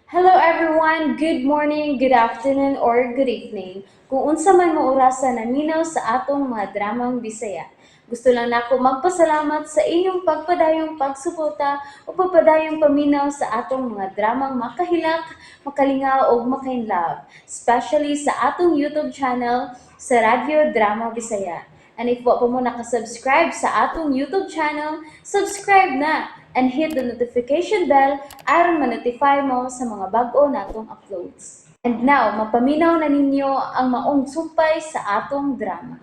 Hello everyone! Good morning, good afternoon, or good evening. Kung unsa man mo orasa naminaw sa atong mga dramang Bisaya. Gusto lang nako magpasalamat sa inyong pagpadayong pagsuporta o pagpadayong paminaw sa atong mga dramang makahilak, makalingaw ug makainlove, especially sa atong YouTube channel sa Radyo Drama Bisaya. And if wa pa mo nakasubscribe sa atong YouTube channel, subscribe na and hit the notification bell aron ma-notify mo sa mga bag-o natong uploads. And now, mapaminaw na ninyo ang maong sumpay sa atong drama.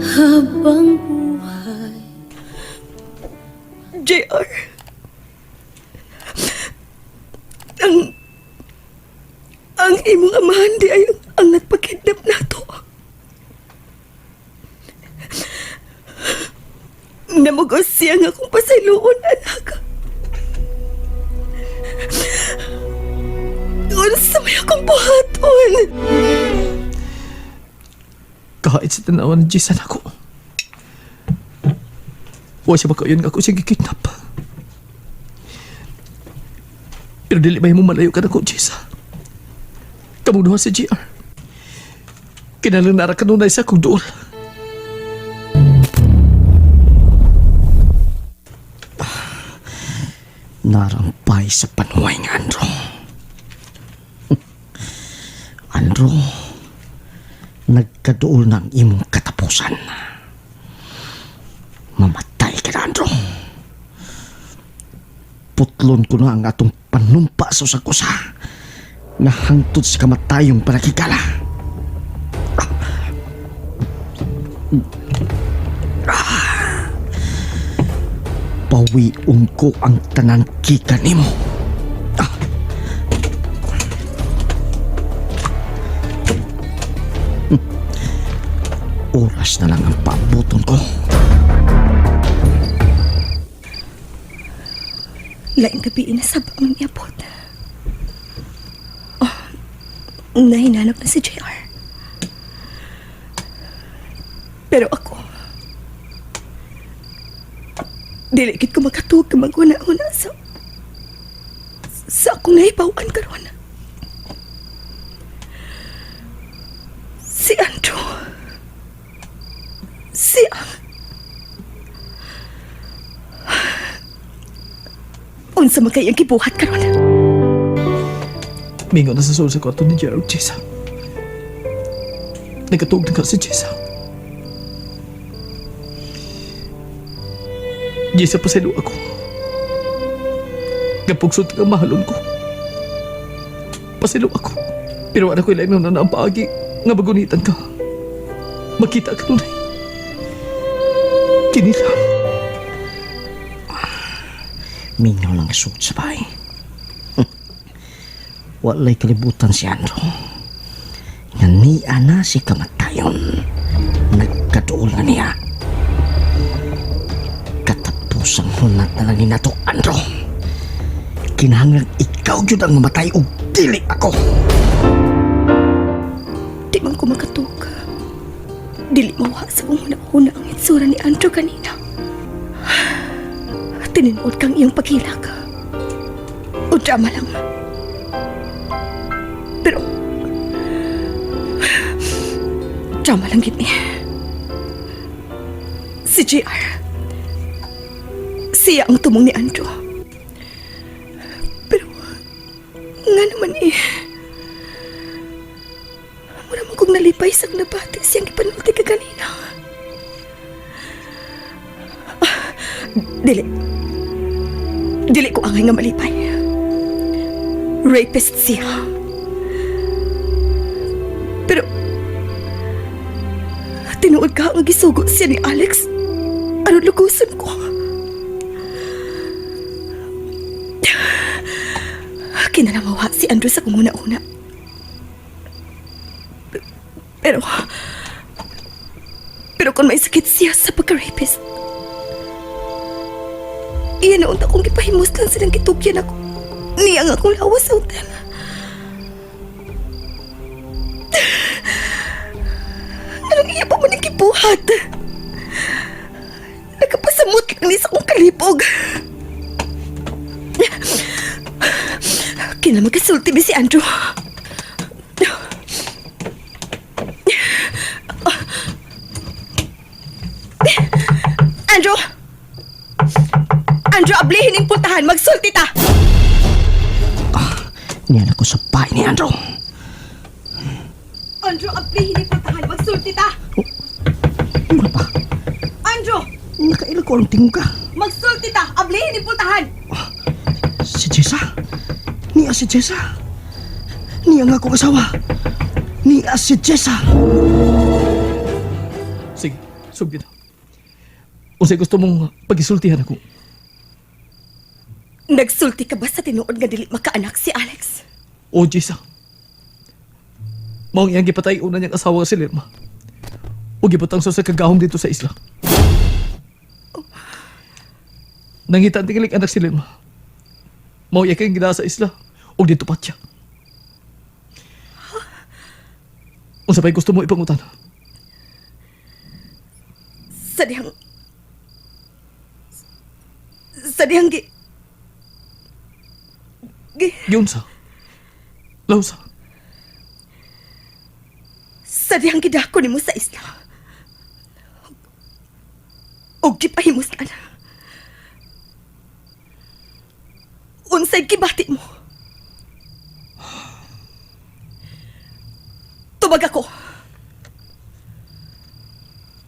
Habang buhay. JR. Ang imong amahan di ay ang nagpakidnap nato. Namugos siya nga akong pasayloon, anak. Unsa may akong buhaton? Kahit sa tanawan ni Jason ako. Wa siya makayon nga ako siya gikidnap. Pero dili ba mo malayo ka nako, Jason? Kamong duha si GR. Kinalang nara kanunay sa akong duol. Narampay sa panuway nga, Andro. Andro, nagkaduol na ang imong katapusan. Mamatay ka na, Andro. Putlon ko na ang atong panumpa sa usag-usa nga hangtod sa kamatayong panakikala. Pawion ko ang tanan kika nimo. Ah. Oras na lang ang paabuton ko. Laing gabi na sa ang iabot. Oh, nahinanap na si JR. Pero ako, dili gid ko makatuog ka maghuna-huna sa akong nahibaw-an karon. Si Andrew. Si ang Unsa man kay ang gibuhat karon? Mingo na sa sul sa kwarto ni Gerald, Jessa. Nagkatuog na ka si Jessa. Jessa, pasaylo ako. Napugsod ka mahalon ko. Pasaylo ako. Pero wala ko ilain na ang paagi nga bagunitan ka. Makita ka tunay. Kini lang. Mingaw lang sugod sa bahay. Walay kalibutan si Andro. Nga niya na si kamatayon. Nagkaduol na niya. Katapos ang hunat na lang ni nato, Andro. Kinahanglan ikaw jud ang mamatay og dili ako. Di man ko makatug. Dili mawa sa kong huna-huna ang itsura ni Andrew kanina. Tinuod kang iyang paghilak. O drama lang. Pero drama lang gid ni. Si JR. Siya ang tumong ni Andrew. Pero nga naman eh. Mura man kong nalipay sa nabati siyang ipanulti ka kanina. Ah, dili. Dili ko angay nga malipay. Rapist siya. Pero tinuod ka nga gisugo siya ni Alex. Aron lugusan ko. Kinalamawa si Andrew sa kong una-una. Pero kung may sakit siya sa pagka-rapist, iyan na unta kong gipahimos lang silang gitugyan ako. Niya nga akong lawas sa hotel. Anong iya pa man ang gibuhat? Nagkapasamot lang ni sa akong kalipog. Kina magkasulti ba si Andrew? Andrew! Andrew, ablihin ning pultahan. Magsulti ta! Niyan ako sa bahay ni Andrew. Andrew, ablihin ning pultahan. Magsulti ta! Ano pa? Andrew! Nakaila ko ang tingog ka. Magsulti ta! Ablihin ning pultahan! Si Jessa? Niya si Jessa? Niya nga akong asawa. Niya si Jessa. Sige, sugdi na. Unsay gusto mong pagisultihan ako? Nagsulti ka ba sa tinuod nga dili makaanak si Alex? O, Jessa. Maong iyang gipatay una niyang asawa si Lerma. O gibutang sa kagahom dito sa isla. Nangita ang tingilig anak si Lerma. Mao iya kang ginaa sa isla. O dito pa siya. Unsa pa'y gusto mo ipangutan? Sa dihang... Sa dihang gi... Gi... Giunsa. Lausa. Sa dihang gidako nimo sa isla. Og gipahimuslan. Unsay gibati mo? Tubag ako.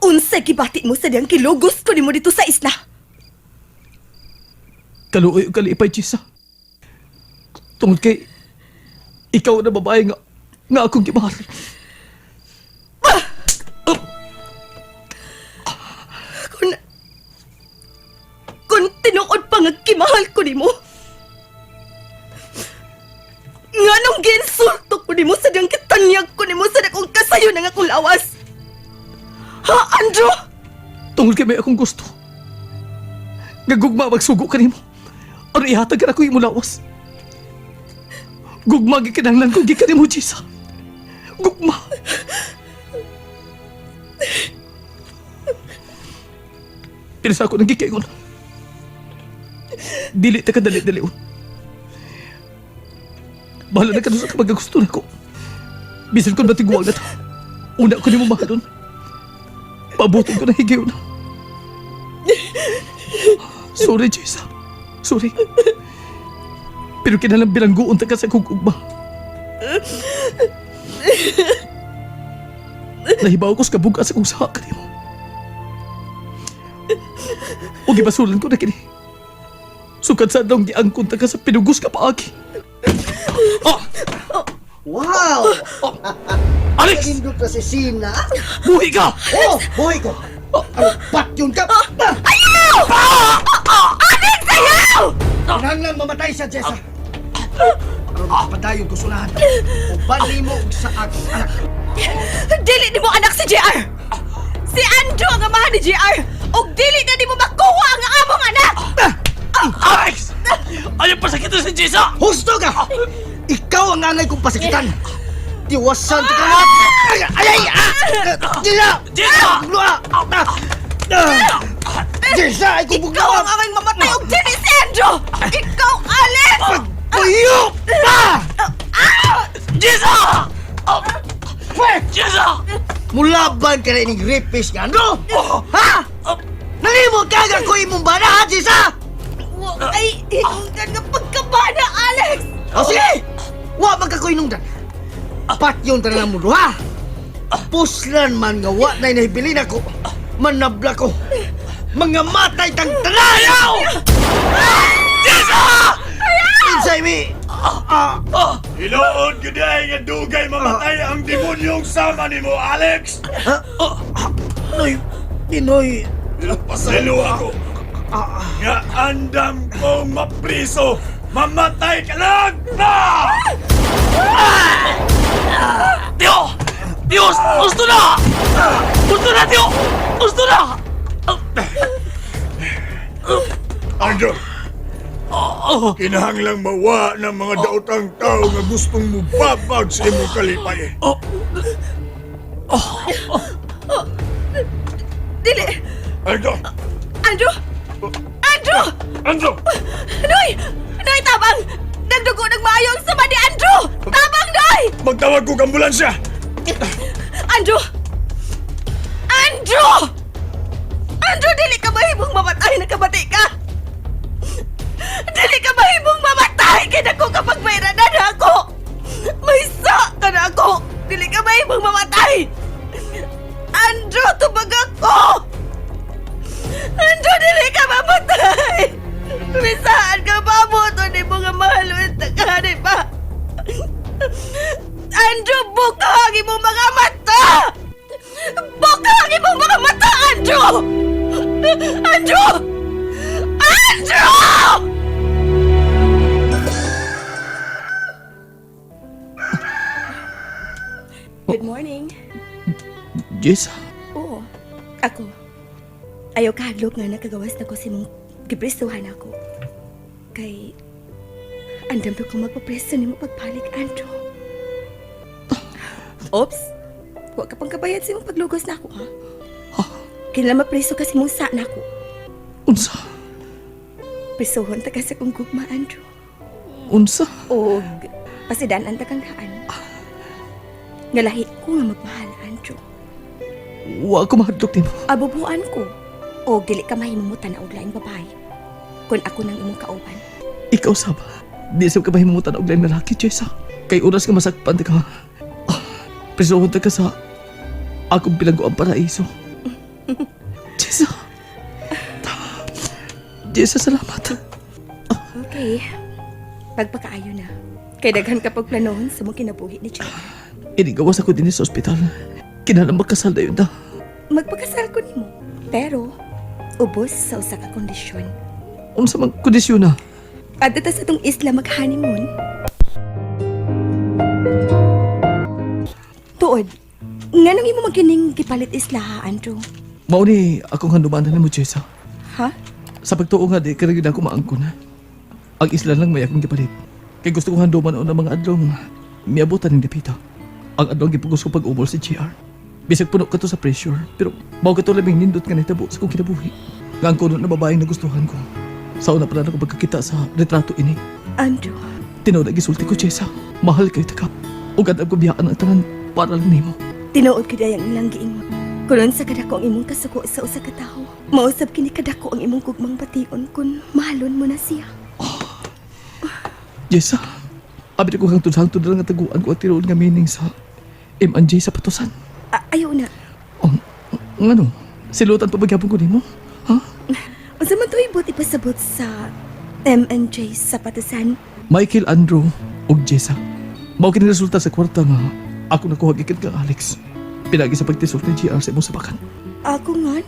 Unsay gibati mo sa dihang kilugos ko nimo dito sa isla? Kaluoy ug kalipay, Jessa. Tungod kay ikaw na babae nga nga akong gimahal. Kung... Kung tinuod pa nga kimahal ko nimo. Nga nung giinsulto ko nimo sa diyang kitanyag ko nimo sa dakong kasayo ng akong lawas. Ha, Andrew? Tungod kay may akong gusto. Nga gugma magsugo kanimo. Ano ihatag ka na ko imo lawas? Gugma gikinahanglan ko gikan nimo, Jessa. Gugma. Pero sa ako nagkikaingon. Dili ta ka dali-dalion. Bahala na ka doon sa kapagagusto na ko. Bisan kung batiguan na ta. Una ko nimo mahalon. Pabuton ko na higayon na. Sorry, Jessa. Sorry. Pero kinalang bilanggoon ta ka sa kong ugma. Nahibaw ko sa kabuga sa kong saha kanimo. O gibasulan ko na kini. Sukad sa adlong giangkon ta ka sa pinugos ka paagi. Oh! Wow! Alex! Nindot na si Sina. Buhi ka! Oh, buhay ko. Ano, bat yun ka? Ayaw! Alex, ayaw! Kinahanglan mamatay siya, Jessa. Aron mapadayon ko sunahan. Uban nimo og sa akong anak. Dili nimo anak si JR! Si Andrew ang amahan ni JR! Og dili na nimo makuha ang among anak! Alex! Ayaw pasakitan si Jessa! Husto ka! Ikaw ang angay kong pasakitan. Tiwasan ka na! Ay! Ay! Ay! Ah! Jessa! Jessa! Ah! Ah! Ah! Jessa! Ay kong Ikaw ang angay mamatay og dili si Andrew! Ikaw, Alex! Puyo! Ah! Jessa! Pwek! Jessa! Mulaban ka na ining rapist nga, ano? Ha? Nalimot ka nga ko imong bana, ha, Jessa? Wa ay hinungdan nga pagkabana, Alex! O sige! Wa man ka ko hinungdan. Pat yun tanan mo duha. Puslan man nga wa na'y nahibilin ako. Manabla ko. Mga matay tang tanan! Jessa! Insay mi! Hiloon gyud ay nga dugay mamatay ang demonyong sama nimo, Alex. Noy! Pinoy! Pasaylo ako. Nga andam kong mapriso, mamatay ka lang! Ah! Tio! Tio! Gusto na! Gusto na, Tio! Gusto na! Andrew, kinahanglang mawa ng mga daotang tao nga gustong mubabag sa imong kalipay. Dili! Andrew! Andrew! Andrew! Andrew! Noy! Noy, tabang! Nagdugo, nagmaayo ang Magtawag kog ambulansya! Andrew! Andrew! Andrew, dili ka mahimong mamatay. Nakabati ka! Dili ka mahimong mamatay! Kay dako kapag may na ako! May sa ka na ako! Dili ka mahimong mamatay! Andrew, tubag ako! Andrew, dili ka mamatay! Bisaan ka pa mo ito ni mga mahal ka, di ba? Andrew, buka ang imong mga mata! Buka ang imong mga mata, Andrew! Andrew! Andrew! Good morning. Jessa, Oo, ako. Ayaw kahadlok nga nakagawas na ko si mong gipresuhan ako. Kay, andam pa ko magpapreso nimo pagpalik, Andrew. Oops! Wa ka pang kabayad sa imong paglugos na ako, ha? Kailan mapreso kasi mong sa na ako. Unsa? Presohon ta ka sa kong gugma, Andrew. Unsa? Og pasidanan ta kang daan. Nga lahi ko nga magmahal, Andrew. Wa ko mahadlok nimo. Abubuan ko. O dili ka mahimumutan og laing babae. Kun ako nang imong kauban. Ikaw sab. Di sab ka mahimutan og laing lalaki, Jessa. Kay oras nga masakpan ta ka. Ah, Presohon ta ka sa akong bilanggoang paraiso. Jessa. Jessa, salamat. Okay. Pagpakaayo na. Kay daghan ka pagplanohon sa mong kinabuhi ni Jay. Inigawas ako din sa ospital. Kinahanglan magkasal dayon ta. Magpakasal ko nimo. Pero ubos sa usa ka kondisyon. Unsa man kondisyon na? Adto ta sa atong isla mag-honeymoon. Tuod, nganong imo magining gipalit isla ha, Andrew? Mao ni akong handumanan nimo, Jessa. Ha? Sa pagtuo nga di kaya ako maangkon. Ang isla lang may akong gipalit. Kay gusto kong handuman ang mga adlong miabutan ning dapita. Ang adlong gipugos ko pag-umol si GR. Bisag puno ka to sa pressure, pero mao ka to labing nindot nga nahitabo sa kong kinabuhi. Nga ang kuno na babaeng nagustuhan ko. Sa una pa lang ako pagkakita sa retrato ini. Andrew, Tinuod ang gisulti ko, Jessa. Mahal kay takap. Ug adab ko biyaan ang tanan para lang nimo. tinuod ko dayang ilang giingon. Kunon sa kadako ang imong kasuko sa usa ka tawo. Mausab kini kadako ang imong gugmang bation kun mahalon mo na siya. Jessa, abi ko hangtod hangtod lang nga taguan ko at tinuod nga meaning sa M&J sa patusan. Ayaw na. Um, ngano? Silutan pa ba gyapon ko nimo? Ha? Unsa man to'y buti pasabot sa M&J sa patusan? Michael Andrew ug Jessa. Mao kini resulta sa kwarta nga ako nakuha gikan kang Alex. Pinagi sa pagtisok ni GR sa imong sabakan. Ako nga,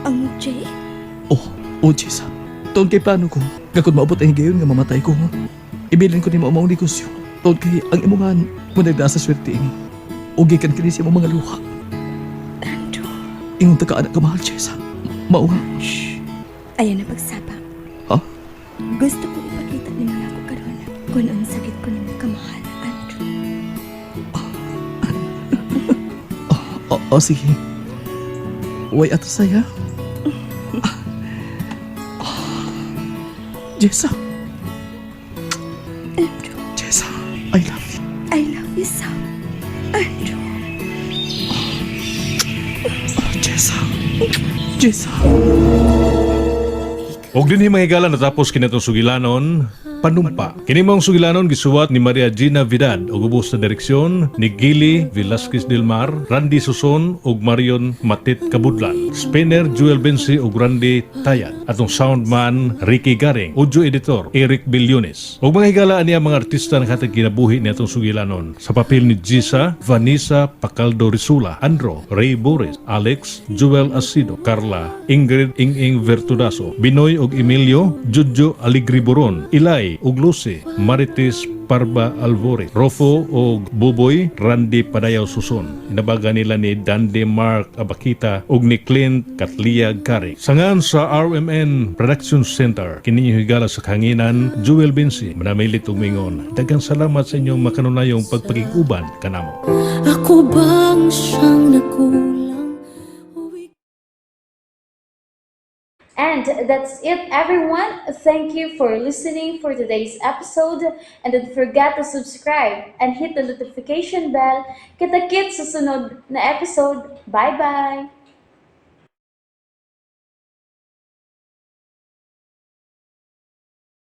ang J? Oh, oh Jessa. Tuon kay plano ko, nga kung maabot ang higayon nga mamatay ko, ibilin ko nimo ang maong negosyo. Tuon kay ang imongan mo nagdaa sa swerte ini. Ug gikan kini sa imong mga luha. Andrew, Ingon ta ka anak ka mahal, Jessa. Mao nga. ayan na pagsaba. Ha? Gusto ko ipakita ni mga ako karon kung ang sakit ko nimo kamahal, Andrew. Oh, oh, sige. Way ato saya. Jessa. Andrew, Jessa, I love you. I love you so. Andrew. Oh, Jessa. Jessa. Og dinhi mga higala natapos kini atong sugilanon Panumpa. Kini maong sugilanon gisuwat ni Maria Gina Vidad og ubos na direksyon ni Gili Velasquez del Mar, Randy Suson ug Marion Matit Kabudlan. Spinner Joel Bensi ug Randy Tayad. Atong soundman Ricky Garing, audio editor Eric Billones. Ug mga higala ani ang mga artista naghatag kinabuhi ni atong sugilanon. Sa papel ni Gisa, Vanessa Pacaldo Risula, Andro, Ray Boris, Alex, Joel Asido, Carla, Ingrid Inging Vertudaso, Binoy og Emilio, Jojo Aligri Boron, Ilay og Lucy, Marites Parba Alvore, Rofo og Buboy, Randy Padayaw Suson. Inabaga nila ni Dandy Mark Abakita og ni Clint Katlia Gari. Sangan sa RMN Production Center, kini higala sa kanginan, Jewel Binsi, manamilit og mingon. Daghang salamat sa inyong makanunayong pagpakig-uban kanamo. Ako bang siyang nakulang? And And that's it, everyone. Thank you for listening for today's episode. And don't forget to subscribe and hit the notification bell. Kita-kits sa sunod na episode. Bye-bye!